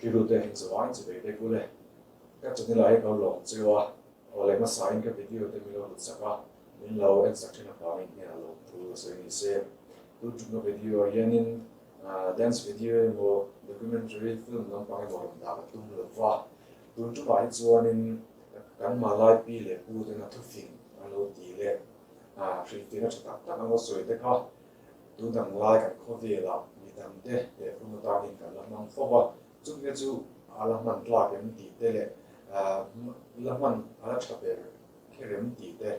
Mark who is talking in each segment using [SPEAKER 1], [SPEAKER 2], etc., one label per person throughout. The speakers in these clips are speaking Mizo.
[SPEAKER 1] Thliru te in zawai chi ve te kule. Ka channel ah hian ka lo lawm cheu a, aw leh hmasa in ka video te min lo hlut sak a, min lo en sak thin avangin hian a lawm thu ka sawi ni se. Tun tumna video ah hianin dance video emaw documentary film lampang emaw rawn dah ka tum lo va, tun tumah hi chuanin kan Malai pi leh pu tena thufing an lo ti leh hrilhfihna tha tak tak an lo sawi te kha Tun ang lai kan khawvelah mi dangte tehfung atanin kan la hmang fo va, chungte chu a la hman tlak em tih te leh la hman a la tha ber kher em tih te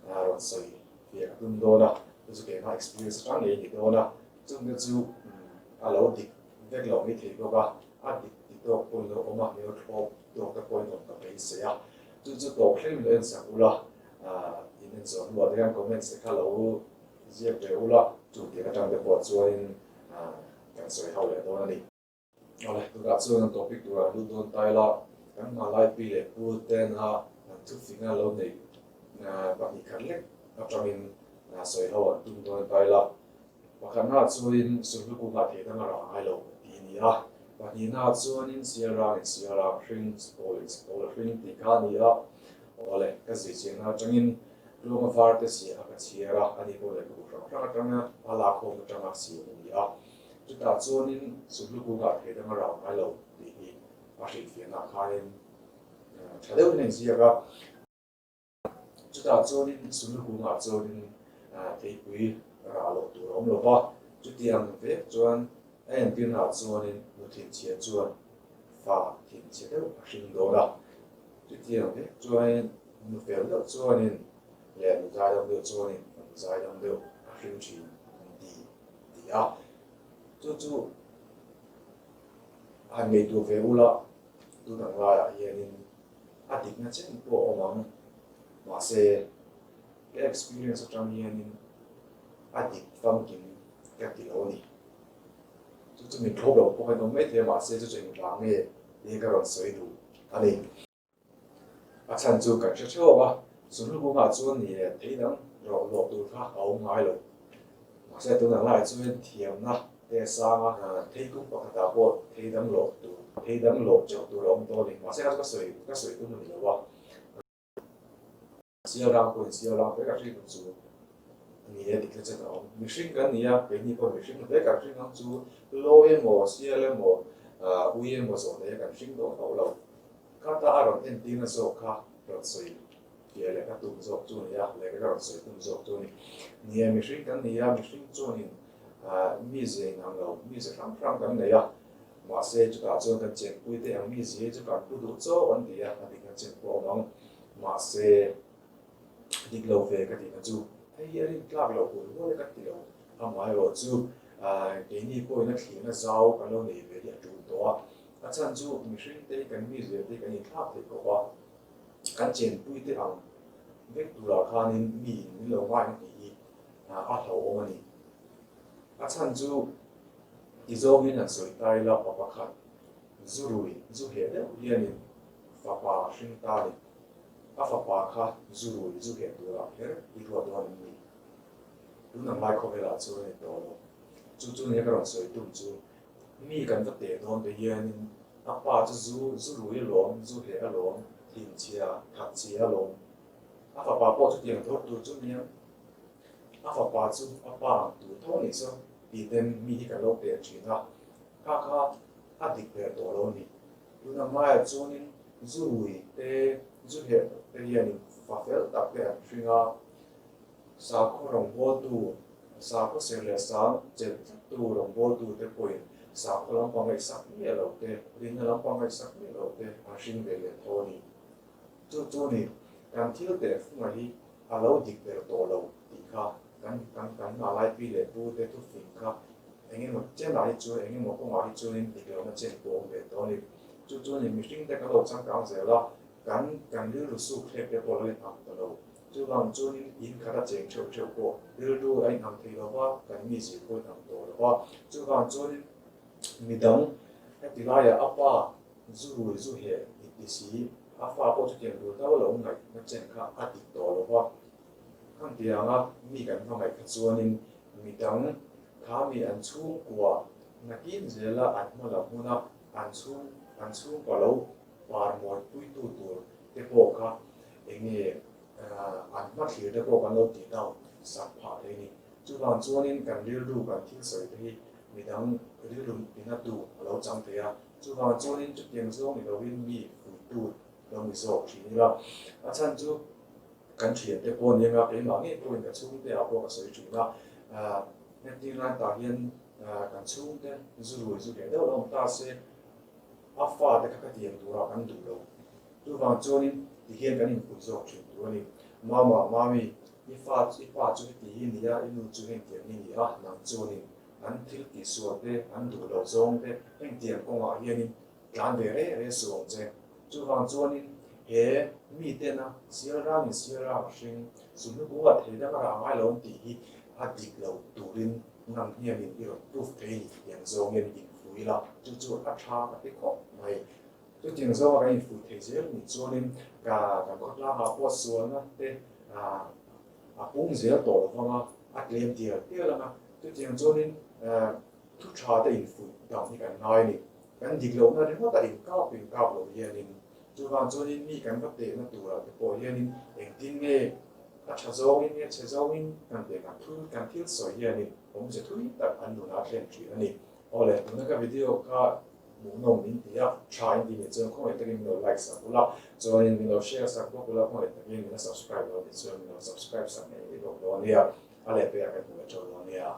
[SPEAKER 1] rawn sawi fiah ka tum dawn a, chu chu keimah experience atang ngei a ni dawn a, chungte chu a lo dik vek lo mai thei bawk a, a dik ti tawk pawhin lo awm a, mi lo thlawp tawk te pawhin awm ka beisei a, chu chu tawp thleng min lo ensak ula, in en zawh hnuah te hian comments te kha lo Ziak ve ula, chu tih atang te pawh chuanin kan sawi ho leh dawn a ni. Awle, tunah chuan an topic turah lut dawn ta ila, kan hmalai pi leh pu tena an thufinga lo neih pahnih khat lek atangin sawi ho an tum dawn ta ila. Pakhatnaah chuanin Sulhnu kungah thei dang a rah ngai lo tih a ni a, pahnihnaah chuanin Sialrangin Sialrang hring, Sipawlin Sipawl a hring tih kha a ni a. Awle, ka zirchianna atangin Tluanga var te si a ka chhiar a, ani pawh lehkhabu hrang hrang atanga a lakkhawm atanga siam a ni a. Chutah chuanin Sulhnu kungah thei dang a rau ngai lo tih hi a hrilhfiahnaah khanin tha deuhin a inziak a. Chutah chuanin Sulhnu kungah chuanin theipui rah loh tur a awm lo va, chutiang vek chuan a entirnaah chuanin nu thinchhia chuan fa thinchhe deuh a hring dawn a. Chutiang vek chuanin Nu fel deuh chuanin leh nu zaidam deuh chuanin kan zaidam deuh a hring thin an ti ti a. Chu chu han ngaihtuah ve ula, tun ang laiah hianin a dikna chen pawh a awm ang. Mahse, ka experience atang hianin a dik famkim ka ti lo a ni. Chu chu min thlawp lo pawh an awm maithei a, mahse chu chu engvang nge tih ka rawn sawi duh a ni. A chhan chu kan hre theuh a, Sulhnu kungah chuan ni leh thei dang rawh lawh tur kha a awm ngai lo. Mahse tunah laiah chuan thiamna te a sang a, thei kung pakhatah pawh thei dang lawh tur, thei dang lawh teuh tur a awm tawh a ni. Mahse kha chu ka sawi ka sawi tum a ni lo a. Sialrang pawhin sialrang vek a hring ang chu a ni e, dikna chen a awm. Mihring kan ni a, keini pawh mihring vek an hring ang chu lawi emaw, sial emaw, ui emaw zawh nei a kan hring dawn hauh lo. Khata a rawn entirna zawk kha rawn sawi fiah leh ka tum zawk chu a ni a, lehkha ka rawn sawi tum zawk chu a ni. Ni e, mihring kan ni a, mihring chuanin mize inang lo, mize hrang hrang kan nei a, mahse chutah chuan kan chenpui te ang mize hi chu kan pu duh chauh an ti a, a dikna chen pawh a awm ang. Mahse, dik lo ve ka tihna chu hei hi a rin tlak loh hul hual e ka ti lo. Amaherawh chu keini pawhin a thlirna zau kan lo nei ve hi a tul tawh a. A chhan chu mihring te hi kan mizia te hi kan inthlak thei khawp a, kan chenpui te ang vek turah khanin miin min lo ngaihna tih hi a hlauhawm a ni. A chhan chu tizawngin an sawi ta ila pa pakhat zu rui zu heh deuh hianin Fapa hring ta ni. A fapa kha zu rui zu heh turah kher i ruat dawn em ni? Tun ang lai khawvelah chuan a ni tawh lo. Chu chu nia ka rawn sawi tum chu. Mi kan va teh dawn te hianin a pa chu zu zu rui alawm, zu heh alawm, thinchhia, thatchhia alawm. A fapa pawh chutiang thawr tur chu nia. A fapa chu a pa ang tur tho nih chu tih ten mi hi kan lo teh thin a. Kha kha a dik ber tawh lo a ni. Tuna hmaiah chuanin zu rui te, zu heh te hianin fa fel tak te an hring a, sakhaw rawngbawltu, sakhaw ser leh sang chelh tlattu rawngbawltu te pawhin sakhaw lampang ngaihsak miah lo te, rinna lampang ngaihsak miah lo te an hring ve leh tho a ni. Chu chu ni, kan thil tehfunga hi a lo dik ber tawh lo tih kha kan kan kan hna lai pi leh pu te thufing kha eng emaw chenah hi chuan eng emaw kawngah hi chuanin dik lohna chen pawh a awm ve tawh a ni. Chu chu ni mihring te kan lo changkang zel a, kan kan rilru suk thlek te pawh a lo inang ta lo. Chuvang chuanin in khat a cheng theuh theuh pawh rilru a inang thei lo va, kan mizia pawh a inang tawh lo va. Chuvang chuanin midang heti laiah a pa zu rui zu heh inti si, a fa pawh chutiang tur deuh a lo ngaihna chen kha a dik tawh lo va. Khangtianga mi kan hmangaih kha chuanin midang kha mi an chhungkua nakin zela an hma lam hmuna an chhung Kan chhungkaw lo par mawipuitu tur te pawh kha eng nge an hmathlir te pawh kan lo tih down sak phah thei a ni. Chuvang chuanin kan rilru kan thil sawi te hi midang rilru tinatu a lo chang thei a. Chuvang chuanin chutiang zawng ni lovin mi fuitu lo ni zawk thin ila. A chhan chu kan thiante pawh nia nga keimah ngei pawhin ka chhungte ah pawh ka sawi thin a. Heti lai tah hian kan chhungte zu rui zu leh deuh lo awm ta se a fate kha ka tiang turah kan duh lo. Chuvang chuanin tihian kan inpui zawk thin tur a ni. Mama, Mami, i fa i pa chu heti hi ni a, i nu chu hengtiang hi ni a, nang chuanin an thil tihsual te, an duh loh zawng te hengtiang kawngah hianin tlan ve reh reh suh ang che. Chuvang chuanin he mitena sial rangin sial rang a hring, sumnu kungah thei dang a rah ngai lo an tih hi a dik lo turin nang hianin i rawn proof thei a ni tih ang zawngin inpui la, chu chu a tha ka ti khawp mai. Chutiang zawnga kan infuih thei zel nih chuanin ka kan khawtlangah pawh sualna te a pung zel tawh lo vang a, a tlem tial tial ang a. Chutiang chuanin thu tha te infuih dam hi kan ngai a ni. Kan dik lohna ringawt a inkap inkap lo hianin chuvang chuanin mi kan va tehna turah te pawh hianin engtin nge a tha zawngin nge chhe zawngin kan teh kan thu kan thil sawi hianin awmze thui tak an nunah a thlen thin a ni. Awle, tuna ka video kha Hmuhnawm min ti a, tha in ti nih chuan khawngaih takin min lo like sak ula, chuanin min lo share sak bawk ula, khawngaih takin min la subscribe lo nih chuan min lo subscribe sak ngei bawk dawn nia, a lehpekah kan hmu leh tho dawn nia.